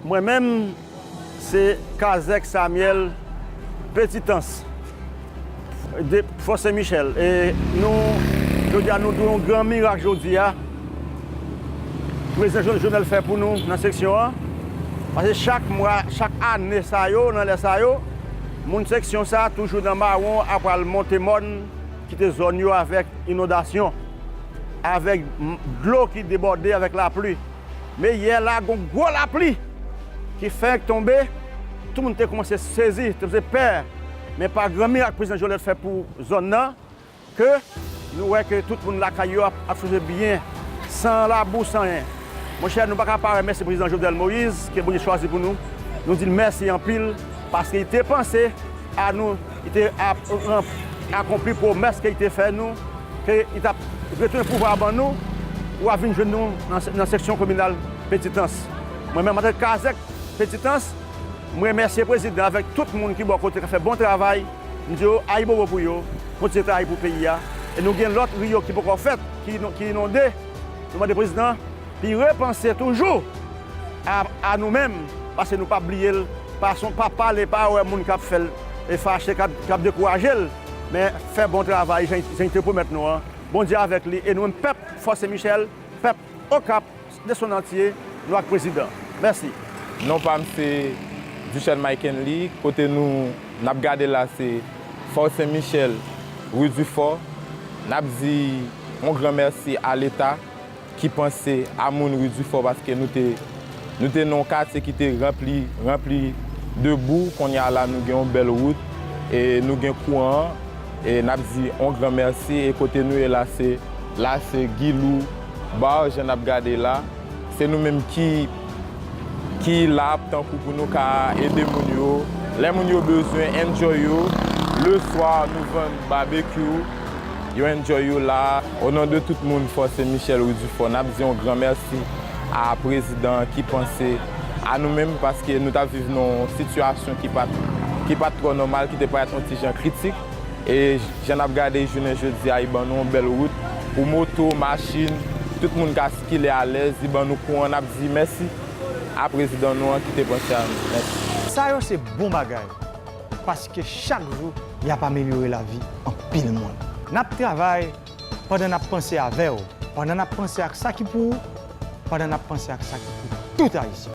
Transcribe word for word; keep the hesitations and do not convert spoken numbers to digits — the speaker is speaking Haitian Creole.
Mwen menm, se Kazèk Samuel Petitans, de Fò Sen Michèl. E nou, jodi a, nou dwe yon gran mirak jodi a. Prezidan Jo- Jovenel fè pou nou nan seksyon an. Paske chak mwa, chak ane sa yo, nan lè sa yo, moun seksyon sa toujou nan mawon, ap al monte mòn, kite zòn yo avèk inondasyon, avèk m- dlo ki debòde avèk lapli. Men yè la, gon gwo lapli ki fenk tonbe, tout moun te kòmanse sezi, te kòmanse pè. Men pa gran mirak prezidan Jovenel fè pou zòn nan, ke nou wè ke tout moun lakay yo ap, ap chanje byen, san labou, san anyen. Monchè, nou pa ka pa remèsye prezidan Jovenel Moïse, ke Bondye chwazi pou nou. Nou di l mèsi anpil, paske li te panse a nou, li te ap, ap akonpli pwomès ke li te fè nou, ke li t ap retounen pouvwa a ban nou, ou ap vin jwenn nou nan, nan seksyon kominal Petitans. Mwen menm, antanke Kazèk Petitans, m remèsye prezidan avèk tout moun ki bò kote k ap fè bon travay. M di yo ayibobo pou yo, kontinye travay pou peyi a. E nou gen lòt ri yo ki poko fèt, ki, inon- ki inonde. Nou mande prezidan pou l repanse toujou a, a nou menm, paske nou p ap bliye l, pa son, pa pale, pa wè moun k ap fè l e fache, k ap, k ap dekouraje l, men fè bon travay, jan, jan li te pwomèt nou an. Bondye avèk li, e nou menm pèp Fò Sen Michèl, pèp Okap, de son antye, nou ak prezidan. Mèsi. Non pa m se Duchène Mike Henley, kote nou, n ap gade la se Fò Sen Michèl, ri Difò. N ap di yon gran mèsi a Leta ki panse a moun ri Difò, paske nou te, nou te nan yon katye ki te ranpli, ranpli de bou. Kounye a la, nou gen yon bèl wout e nou gen kouran. E n ap di yon gran mèsi. E kote nou ye la, se, la se Guilou Bar, jan n ap gade la. Se nou menm ki, ki la tankou pou nou ka ede moun yo. Lè moun yo bezwen enjoy yo, le swa nou vann babekyou, yo enjoy yo la. O non de tout moun Fò Sen Michèl, ri Difò, n ap di yon gran mèsi a prezidan ki panse a nou menm, paske nou t ap viv nan yon sitiyasyon ki pa t, ki pa t twò nòmal, ki te parèt yon ti jan kritik. E jan n ap gade jounen jodi a, li ban nou yon bèl wout pou moto, machin, tout moun ka sikile alèz, li ban nou kouran, n ap di mèsi a prezidan nou an ki te panse a nou. Mèsi. Sa yo se bon bagay, paske chak jou, y ap amelyore lavi anpil moun. N ap travay pandan n ap panse avè w, pandan n ap panse ak sa ki pou ou, pandan n ap panse ak sa ki pou tout Ayisyen.